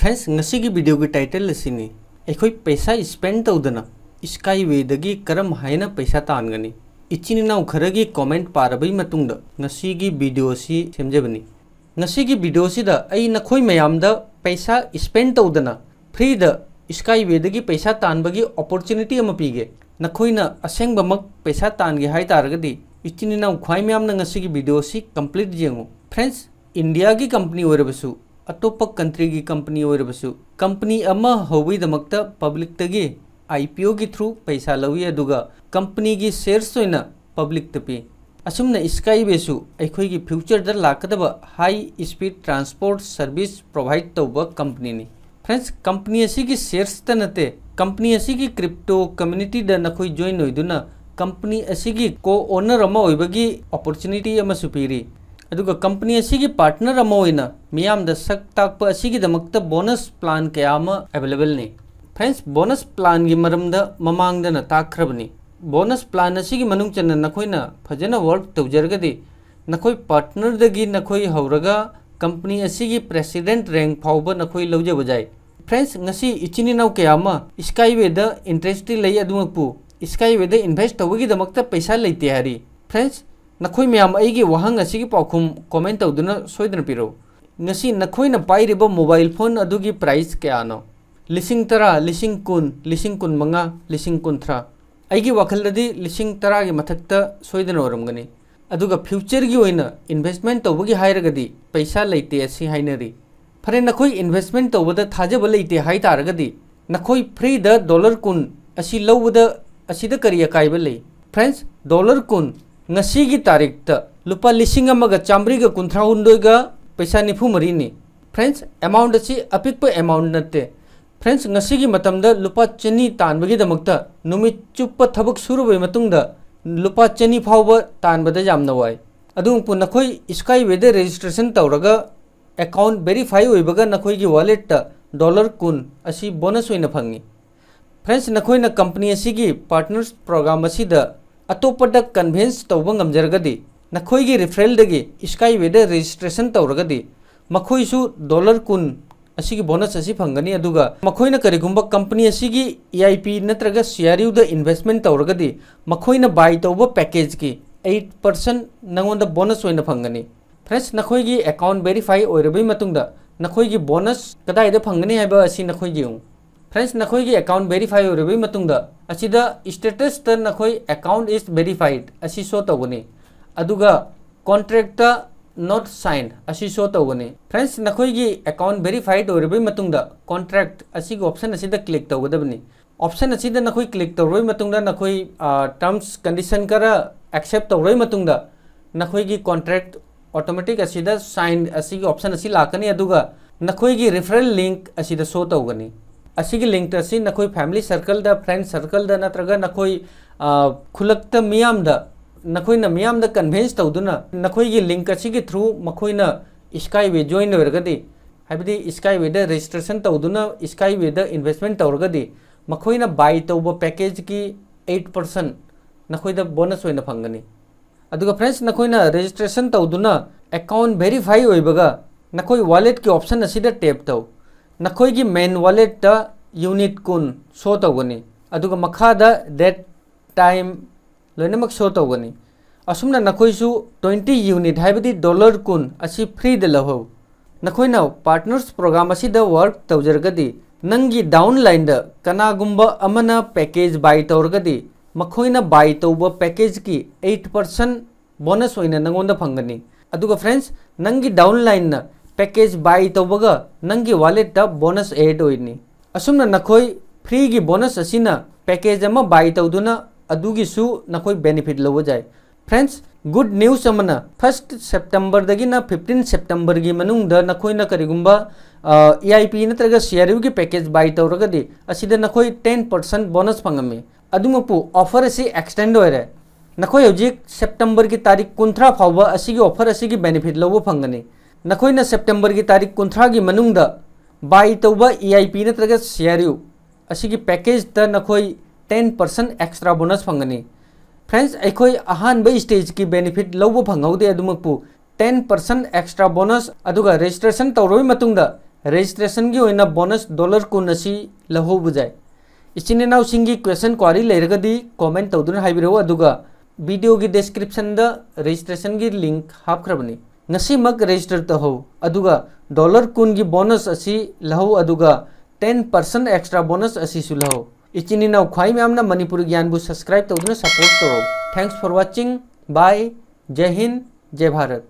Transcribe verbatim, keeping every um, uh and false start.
Friends, ꯉꯁꯤꯒꯤ videoꯒꯤ title ꯑꯁꯤꯅꯤ, ꯑꯩꯈꯣꯏ ꯄꯩꯁꯥ spend ꯇꯧꯗꯅ Skywayꯗꯒꯤ ꯀꯔꯝ ꯍꯥꯏꯅ ꯄꯩꯁꯥ ꯇꯥꯟꯒꯅꯤ? ꯏꯆꯤꯟ ꯏꯅꯥꯎ ꯈꯔꯒꯤ comment ꯄꯥꯔꯕꯒꯤ ꯃꯇꯨꯡꯗ ꯉꯁꯤꯒꯤ video ꯑꯁꯤ ꯁꯦꯝꯖꯕꯅꯤ꯫ ꯉꯁꯤꯒꯤ video ꯑꯁꯤꯗ ꯑꯩ ꯅꯈꯣꯏ ꯃꯌꯥꯝꯗ ꯄꯩꯁꯥ spend ꯇꯧꯗꯅ freeꯗ Skywayꯗꯒꯤ ꯄꯩꯁꯥ ꯇꯥꯟꯕꯒꯤ opportunity ꯑꯃ ꯄꯤꯒꯦ꯫ ꯅꯈꯣꯏꯅ ꯑꯁꯦꯡꯕꯃꯛ ꯄꯩꯁꯥ ꯇꯥꯟꯒꯦ ꯍꯥꯏ ꯇꯥꯔꯒꯗꯤ, ꯏꯆꯤꯟ ꯏꯅꯥꯎ ꯈ꯭ꯋꯥꯏ ꯃꯌꯥꯝꯅ ꯉꯁꯤꯒꯤ video ꯑꯁꯤ complete ꯌꯦꯡꯉꯨ꯫ Friends, Indiaꯒꯤ company ꯑꯣꯏꯔꯕꯁꯨ, ꯑꯇꯣꯞꯄ countryꯒꯤ company ꯑꯣꯏꯔꯕꯁꯨ, company ꯑꯃ ꯍꯧꯕꯒꯤꯗꯃꯛꯇ publicꯇꯒꯤ IPOꯒꯤ through ꯄꯩꯁꯥ ꯂꯧꯏ, ꯑꯗꯨꯒ companyꯒꯤ shares ꯑꯣꯏꯅ publicꯇ ꯄꯤ꯫ ꯑꯁꯨꯝꯅ Skywayꯁꯨ ꯑꯩꯈꯣꯏꯒꯤ futureꯗ ꯂꯥꯛꯀꯗꯕ high speed transport service provide ꯇꯧꯕ companyꯅꯤ꯫ Friends, company ꯑꯁꯤꯒꯤ sharesꯇ ꯅꯠꯇꯦ, company ꯑꯁꯤꯒꯤ crypto communityꯗ ꯅꯈꯣꯏ join ꯑꯣꯏꯗꯨꯅ company ꯑꯁꯤꯒꯤ co-owner ꯑꯃ ꯑꯣꯏꯕꯒꯤ opportunity ꯑꯃꯁꯨ ꯄꯤꯔꯤ꯫ ꯑꯗꯨꯒ company ꯑꯁꯤꯒꯤ partner ꯑꯃ ꯑꯣꯏꯅ ꯃꯤꯌꯥꯝꯗ ꯁꯛ ꯇꯥꯛꯄ ꯑꯁꯤꯒꯤꯗꯃꯛꯇ bonus plan ꯀꯌꯥ ꯑꯃ availableꯅꯤ꯫ Friends, bonus planꯒꯤ ꯃꯔꯝꯗ ꯃꯃꯥꯡꯗꯅ ꯇꯥꯛꯈ꯭ꯔꯕꯅꯤ꯫ Bonus plan ꯑꯁꯤꯒꯤ ꯃꯅꯨꯡ ꯆꯟꯅ ꯅꯈꯣꯏꯅ ꯐꯖꯅ work ꯇꯧꯖꯔꯒꯗꯤ, ꯅꯈꯣꯏ partnerꯗꯒꯤ ꯅꯈꯣꯏ ꯍꯧꯔꯒ company ꯑꯁꯤꯒꯤ president rank ꯐꯥꯎꯕ ꯅꯈꯣꯏ ꯂꯧꯖꯕ ꯌꯥꯏ꯫ Friends, ꯉꯁꯤ ꯏꯆꯤꯟ ꯏꯅꯥꯎ ꯀꯌꯥ ꯑꯃ Skywayꯗ interestꯇꯤ ꯂꯩ, ꯑꯗꯨꯃꯛꯄꯨ Skywayꯗ invest ꯇꯧꯕꯒꯤꯗꯃꯛꯇ ꯄꯩꯁꯥ ꯂꯩꯇꯦ ꯍꯥꯏꯔꯤ꯫ Friends, ꯅꯈꯣꯏ ꯃꯌꯥꯝ ꯑꯩꯒꯤ ꯋꯥꯍꯪ ꯑꯁꯤꯒꯤ ꯄꯥꯎꯈꯨꯝ comment ꯇꯧꯗꯨꯅ ꯁꯣꯏꯗꯅ ꯄꯤꯔꯛꯎ꯫ ꯉꯁꯤ ꯅꯈꯣꯏꯅ ꯄꯥꯏꯔꯤꯕ mobile phone ꯑꯗꯨꯒꯤ price ꯀꯌꯥꯅꯣ? ꯂꯤꯁꯤꯡ ꯇꯔꯥ, ꯂꯤꯁꯤꯡ ꯀꯨꯟ, ꯂꯤꯁꯤꯡ ꯀꯨꯟꯃꯉꯥ, ꯂꯤꯁꯤꯡ ꯀꯨꯟꯊ꯭ꯔꯥ? ꯑꯩꯒꯤ ꯋꯥꯈꯜꯗꯗꯤ ꯂꯤꯁꯤꯡ ꯇꯔꯥꯒꯤ ꯃꯊꯛꯇ ꯁꯣꯏꯗꯅ ꯑꯣꯏꯔꯝꯒꯅꯤ꯫ ꯑꯗꯨꯒ futureꯒꯤ ꯑꯣꯏꯅ investment ꯇꯧꯕꯒꯤ ꯍꯥꯏꯔꯒꯗꯤ ꯄꯩꯁꯥ ꯂꯩꯇꯦ ꯑꯁꯤ ꯍꯥꯏꯅꯔꯤ꯫ ꯐꯔꯦ, ꯅꯈꯣꯏ investment ꯇꯧꯕꯗ ꯊꯥꯖꯕ ꯂꯩꯇꯦ ꯍꯥꯏ ꯇꯥꯔꯒꯗꯤ, ꯅꯈꯣꯏ freeꯗ dollar ꯀꯨꯟ ꯑꯁꯤ ꯂꯧꯕꯗ ꯑꯁꯤꯗ ꯀꯔꯤ ꯑꯀꯥꯏꯕ ꯂꯩ? Friends, dollar ꯀꯨꯟ ꯉꯁꯤꯒꯤ ꯇꯥꯔꯤꯛꯇ ꯂꯨꯄꯥ ꯂꯤꯁꯤꯡ ꯑꯃꯒ ꯆꯥꯃꯔꯤꯒ ꯀꯨꯟꯊ꯭ꯔꯥꯍꯨꯝꯗꯣꯏꯒ ꯄꯩꯁꯥ ꯅꯤꯐꯨ ꯃꯔꯤꯅꯤ꯫ Friends, amount ꯑꯁꯤ ꯑꯄꯤꯛꯄ amount ꯅꯠꯇꯦ꯫ Friends, ꯉꯁꯤꯒꯤ ꯃꯇꯝꯗ ꯂꯨꯄꯥ ꯆꯅꯤ ꯇꯥꯟꯕꯒꯤꯗꯃꯛꯇ ꯅꯨꯃꯤꯠ ꯆꯨꯞꯄ ꯊꯕꯛ ꯁꯨꯔꯨꯕꯒꯤ ꯃꯇꯨꯡꯗ ꯂꯨꯄꯥ ꯆꯅꯤ ꯐꯥꯎꯕ ꯇꯥꯟꯕꯗ ꯌꯥꯝꯅ ꯋꯥꯏ꯫ ꯑꯗꯨꯕꯨ ꯅꯈꯣꯏ Skywayꯗ registration ꯇꯧꯔꯒ account verify ꯑꯣꯏꯕꯒ ꯅꯈꯣꯏꯒꯤ walletꯇ dollar ꯀꯨꯟ ꯑꯁꯤ bonus ꯑꯣꯏꯅ ꯐꯪꯏ꯫ Friends, ꯅꯈꯣꯏꯅ company ꯑꯁꯤꯒꯤ partners program ꯑꯁꯤꯗ ꯑꯇꯣꯞꯄꯗ convince ꯇꯧꯕ ꯉꯝꯖꯔꯒꯗꯤ, ꯅꯈꯣꯏꯒꯤ referralꯗꯒꯤ Skywayꯗ registration ꯇꯧꯔꯒꯗꯤ, ꯃꯈꯣꯏꯁꯨ dollar ꯀꯨꯟ ꯑꯁꯤꯒꯤ ꯕꯣꯅꯁ ꯑꯁꯤ ꯐꯪꯒꯅꯤ꯫ ꯑꯗꯨꯒ ꯃꯈꯣꯏꯅ ꯀꯔꯤꯒꯨꯝꯕ ꯀꯝꯄꯅꯤ ꯑꯁꯤꯒꯤ ꯏ ꯑꯥꯏ ꯄꯤ ꯅꯠꯇ꯭ꯔꯒ ꯁꯤ ꯑꯥꯔ ꯌꯨꯗ ꯏꯟꯚꯦꯁꯃꯦꯟ ꯇꯧꯔꯒꯗꯤ, ꯃꯈꯣꯏꯅ ꯕꯥꯏ ꯇꯧꯕ ꯄꯦꯀꯦꯖꯀꯤ ꯑꯩꯠ ꯄꯥꯔꯁꯦꯟ ꯅꯉꯣꯟꯗ ꯕꯣꯅꯁ ꯑꯣꯏꯅ ꯐꯪꯒꯅꯤ꯫ ꯐ꯭ꯔꯦꯟꯁ, ꯅꯈꯣꯏꯒꯤ ꯑꯦꯀꯥꯎꯟ ꯚꯦꯔꯤꯐꯥꯏ ꯑꯣꯏꯔꯕꯩ ꯃꯇꯨꯡꯗ ꯅꯈꯣꯏꯒꯤ ꯕꯣꯅꯁ ꯀꯗꯥꯏꯗ ꯐꯪꯒꯅꯤ ꯍꯥꯏꯕ ꯑꯁꯤ ꯅꯈꯣꯏ ꯌꯦꯡꯉꯨ꯫ ꯐ꯭ꯔꯦꯟꯁ, ꯅꯈꯣꯏꯒꯤ ꯑꯦꯀꯥꯎꯟ ꯚꯦꯔꯤꯐꯥꯏ ꯑꯣꯏꯔꯕꯩ ꯃꯇꯨꯡꯗ ꯑꯁꯤꯗ ꯁ꯭ꯇꯦꯇꯁꯇ ꯅꯈꯣꯏ "Account is verified" ꯑꯁꯤ ꯁꯣ ꯇꯧꯒꯅꯤ꯫ ꯑꯗꯨꯒ ꯀꯣꯟꯇ꯭ꯔꯦꯛꯇ "Not signed" ꯑꯁꯤ ꯁꯣ ꯇꯧꯒꯅꯤ꯫ ꯐ꯭ꯔꯦꯟꯁ, ꯅꯈꯣꯏꯒꯤ ꯑꯦꯀꯥꯎꯟ ꯚꯦꯔꯤꯐꯥꯏꯠ ꯑꯣꯏꯔꯕꯩ ꯃꯇꯨꯡꯗ ꯀꯣꯟꯇ꯭ꯔꯦꯛ ꯑꯁꯤꯒꯤ ꯑꯣꯞꯁꯟ ꯑꯁꯤꯗ ꯀ꯭ꯂꯤꯛ ꯇꯧꯒꯗꯕꯅꯤ꯫ ꯑꯣꯞꯁꯟ ꯑꯁꯤꯗ ꯅꯈꯣꯏ ꯀ꯭ꯂꯤꯛ ꯇꯧꯔꯕꯩ ꯃꯇꯨꯡꯗ ꯅꯈꯣꯏ, ꯑ, ꯇꯔꯝꯁ ꯀꯟꯗꯤꯁꯟ ꯈꯔ ꯑꯦꯛꯁꯦꯞ ꯇꯧꯔꯕꯩ ꯃꯇꯨꯡꯗ ꯅꯈꯣꯏꯒꯤ ꯀꯣꯟꯇ꯭ꯔꯦꯛ ꯑꯣꯇꯣꯃꯦꯇꯤꯛ ꯑꯁꯤꯗ ꯁꯥꯏꯟ ꯑꯁꯤꯒꯤ ꯑꯣꯞꯁꯟ ꯑꯁꯤ ꯂꯥꯛꯀꯅꯤ, ꯑꯗꯨꯒ ꯅꯈꯣꯏꯒꯤ ꯔꯤꯐꯔꯦꯜ ꯂꯤꯡꯛ ꯑꯁꯤꯗ ꯁꯣ ꯇꯧꯒꯅꯤ꯫ ꯑꯁꯤꯒꯤ ꯂꯤꯡꯛ ꯑꯁꯤ ꯅꯈꯣꯏ ꯐꯦꯃꯤꯂꯤ ꯁꯔꯀꯜꯗ, ꯐ꯭ꯔꯦꯟ ꯁꯔꯀꯜꯗ ꯅꯠꯇ꯭ꯔꯒ ꯅꯈꯣꯏ, ꯑ, ꯈꯨꯜꯂꯛꯇ ꯃꯤꯌꯥꯝꯗ, ꯅꯈꯣꯏꯅ ꯃꯤꯌꯥꯝꯗ ꯀꯟꯚꯤꯟꯁ ꯇꯧꯗꯨꯅ ꯅꯈꯣꯏꯒꯤ ꯂꯤꯡꯛ ꯑꯁꯤꯒꯤ ꯊ꯭ꯔꯨ ꯃꯈꯣꯏꯅ ꯁ꯭ꯀꯥꯏꯋꯦ ꯖꯣꯏꯟ ꯑꯣꯏꯔꯒꯗꯤ, ꯍꯥꯏꯕꯗꯤ ꯁ꯭ꯀꯥꯏꯋꯦꯗ ꯔꯦꯖꯤꯁꯇ꯭ꯔꯦꯁꯟ ꯇꯧꯗꯨꯅ ꯁ꯭ꯀꯥꯏꯋꯦꯗ ꯏꯟꯚꯦꯁꯃꯦꯟ ꯇꯧꯔꯒꯗꯤ, ꯃꯈꯣꯏꯅ ꯕꯥꯏ ꯇꯧꯕ ꯄꯦꯀꯦꯖꯀꯤ ꯑꯩꯠ ꯄꯥꯔꯁꯦꯟ ꯅꯈꯣꯏꯗ ꯕꯣꯅꯁ ꯑꯣꯏꯅ ꯐꯪꯒꯅꯤ꯫ ꯑꯗꯨꯒ ꯐ꯭ꯔꯦꯟꯁ, ꯅꯈꯣꯏꯅ ꯔꯦꯖꯤꯁꯇ꯭ꯔꯦꯁꯟ ꯇꯧꯗꯨꯅ ꯑꯦꯀꯥꯎꯟ ꯚꯦꯔꯤꯐꯥꯏ ꯑꯣꯏꯕꯒ ꯅꯈꯣꯏ ꯋꯥꯂꯦꯠꯀꯤ ꯑꯣꯞꯁꯟ ꯑꯁꯤꯗ ꯇꯦꯞ ꯇꯧ꯫ ꯅꯈꯣꯏꯒꯤ ꯃꯦꯟ ꯋꯥꯂꯦꯠꯇ ꯌꯨꯅꯤꯠ ꯀꯨꯟ ꯁꯣ ꯇꯧꯒꯅꯤ, ꯑꯗꯨꯒ ꯃꯈꯥꯗ ꯗꯦꯠ, ꯇꯥꯏꯝ ꯂꯣꯏꯅꯃꯛ ꯁꯣ ꯇꯧꯒꯅꯤ꯫ ꯑꯁꯨꯝꯅ ꯅꯈꯣꯏꯁꯨ ꯇ꯭ꯋꯦꯟꯇꯤ ꯌꯨꯅꯤꯠ, ꯍꯥꯏꯕꯗꯤ ꯗꯣꯂꯔ ꯀꯨꯟ ꯑꯁꯤ ꯐ꯭ꯔꯤꯗ ꯂꯧꯍꯧ꯫ ꯅꯈꯣꯏꯅ ꯄꯥꯔꯠꯅꯔꯁ ꯄ꯭ꯔꯣꯒ꯭ꯔꯥꯝ ꯑꯁꯤꯗ ꯋꯥꯔꯛ ꯇꯧꯖꯔꯒꯗꯤ, ꯅꯪꯒꯤ ꯗꯥꯎꯟꯂꯥꯏꯟꯗ ꯀꯅꯥꯒꯨꯝꯕ ꯑꯃꯅ ꯄꯦꯀꯦꯖ ꯕꯥꯏ ꯇꯧꯔꯒꯗꯤ, ꯃꯈꯣꯏꯅ ꯕꯥꯏ ꯇꯧꯕ ꯄꯦꯀꯦꯖꯀꯤ ꯑꯩꯠ ꯄꯥꯔꯁꯦꯟ ꯕꯣꯅꯁ ꯑꯣꯏꯅ ꯅꯉꯣꯟꯗ ꯐꯪꯒꯅꯤ꯫ ꯑꯗꯨꯒ ꯐ꯭ꯔꯦꯟꯁ, ꯅꯪꯒꯤ ꯗꯥꯎꯟꯂꯥꯏꯟꯅ ꯄꯦꯀꯦꯖ ꯕꯥꯏ ꯇꯧꯕꯒ ꯅꯪꯒꯤ ꯋꯥꯂꯦꯠꯇ ꯕꯣꯅꯁ ꯑꯦꯗ ꯑꯣꯏꯅꯤ꯫ ꯑꯁꯨꯝꯅ ꯅꯈꯣꯏ ꯐ꯭ꯔꯤꯒꯤ ꯕꯣꯅꯁ ꯑꯁꯤꯅ ꯄꯦꯀꯦꯖ ꯑꯃ ꯕꯥꯏ ꯇꯧꯗꯨꯅ ꯑꯗꯨꯒꯤꯁꯨ ꯅꯈꯣꯏ ꯕꯦꯅꯤꯐꯤꯠ ꯂꯧꯕ ꯌꯥꯏ꯫ ꯐ꯭ꯔꯦꯟꯁ, ꯒꯨꯗ ꯅ꯭ꯌꯨꯁ ꯑꯃꯅ, ꯐꯥꯔꯁ ꯁꯦꯞꯇꯦꯝꯕꯔꯗꯒꯤꯅ ꯐꯤꯐꯇꯤꯟ ꯁꯦꯞꯇꯦꯝꯕꯔꯒꯤ ꯃꯅꯨꯡꯗ ꯅꯈꯣꯏꯅ ꯀꯔꯤꯒꯨꯝꯕ, ꯑ, ꯏ ꯑꯥꯏ ꯄꯤ ꯅꯠꯇ꯭ꯔꯒ ꯁꯤ ꯑꯥꯔ ꯌꯨꯒꯤ ꯄꯦꯀꯦꯖ ꯕꯥꯏ ꯇꯧꯔꯒꯗꯤ, ꯑꯁꯤꯗ ꯅꯈꯣꯏ ꯇꯦꯟ ꯄꯥꯔꯁꯦꯟ ꯕꯣꯅꯁ ꯐꯪꯉꯝꯃꯤ꯫ ꯑꯗꯨꯃꯛꯄꯨ, ꯑꯣꯐꯔ ꯑꯁꯤ ꯑꯦꯛꯁꯇꯦꯟ ꯑꯣꯏꯔꯦ꯫ ꯅꯈꯣꯏ ꯍꯧꯖꯤꯛ ꯁꯦꯞꯇꯦꯝꯕꯔꯒꯤ ꯇꯥꯔꯤꯛ ꯀꯨꯟꯊ꯭ꯔꯥ ꯐꯥꯎꯕ ꯑꯁꯤꯒꯤ ꯑꯣꯐꯔ ꯑꯁꯤꯒꯤ ꯕꯦꯅꯤꯐꯤꯠ ꯂꯧꯕ ꯐꯪꯒꯅꯤ꯫ ꯅꯈꯣꯏꯅ ꯁꯦꯞꯇꯦꯝꯕꯔꯒꯤ ꯇꯥꯔꯤꯛ ꯀꯨꯟꯊ꯭ꯔꯥꯒꯤ ꯃꯅꯨꯡꯗ ꯕꯥꯏ ꯇꯧꯕ ꯏ ꯑꯥꯏ ꯄꯤ ꯅꯠꯇ꯭ꯔꯒ ꯁꯤ ꯑꯥꯔ ꯌꯨ ꯑꯁꯤꯒꯤ ꯄꯦꯀꯦꯖꯇ ꯅꯈꯣꯏ ꯇꯦꯟ ꯄꯥꯔꯁꯦꯟ ꯑꯦꯛꯁꯇ꯭ꯔꯥ ꯕꯣꯅꯁ ꯐꯪꯒꯅꯤ꯫ ꯐ꯭ꯔꯦꯟꯁ, ꯑꯩꯈꯣꯏ ꯑꯍꯥꯟꯕ ꯁ꯭ꯇꯦꯖꯀꯤ ꯕꯦꯅꯤꯐꯤꯠ ꯂꯧꯕ ꯐꯪꯍꯧꯗꯦ, ꯑꯗꯨꯃꯛꯄꯨ ꯇꯦꯟ ꯄꯥꯔꯁꯦꯟ ꯑꯦꯛꯁꯇ꯭ꯔꯥ ꯕꯣꯅꯁ, ꯑꯗꯨꯒ ꯔꯦꯖꯤꯁꯇ꯭ꯔꯦꯁꯟ ꯇꯧꯔꯕ ꯃꯇꯨꯡꯗ Registration ꯒꯤ ꯑꯣꯏꯅ bonus dollar ꯀꯨꯟ ꯑꯁꯤ ꯂꯧꯍꯧꯕ ꯌꯥꯏ꯫ ꯏꯆꯤꯟ ꯏꯅꯥꯎꯁꯤꯡꯒꯤ question query ꯂꯩꯔꯒꯗꯤ comment ꯇꯧꯗꯨꯅ ꯍꯥꯏꯕꯤꯔꯛꯎ, ꯑꯗꯨꯒ video ꯒꯤ description ꯗ registration ꯒꯤ link ꯍꯥꯞꯈ꯭ꯔꯕꯅꯤ꯫ ꯉꯁꯤꯃꯛ register ꯇꯧꯍꯧ, ꯑꯗꯨꯒ dollar ꯀꯨꯟꯒꯤ bonus ꯑꯁꯤ ꯂꯧꯍꯧ, ꯑꯗꯨꯒ ten percent extra bonus ꯑꯁꯤꯁꯨ ꯂꯧꯍꯧ꯫ ꯏꯆꯤꯟ ꯏꯅꯥꯎ ꯈ꯭ꯋꯥꯏ ꯃꯌꯥꯝꯅ ꯃꯅꯤꯄꯨꯔꯤ ꯒ꯭ꯌꯥꯟꯕꯨ subscribe ꯇꯧꯗꯨꯅ support ꯇꯧꯔꯧ꯫ Thanks for watching. Bye. ꯖꯩ Hind, ꯖꯩ Bharat.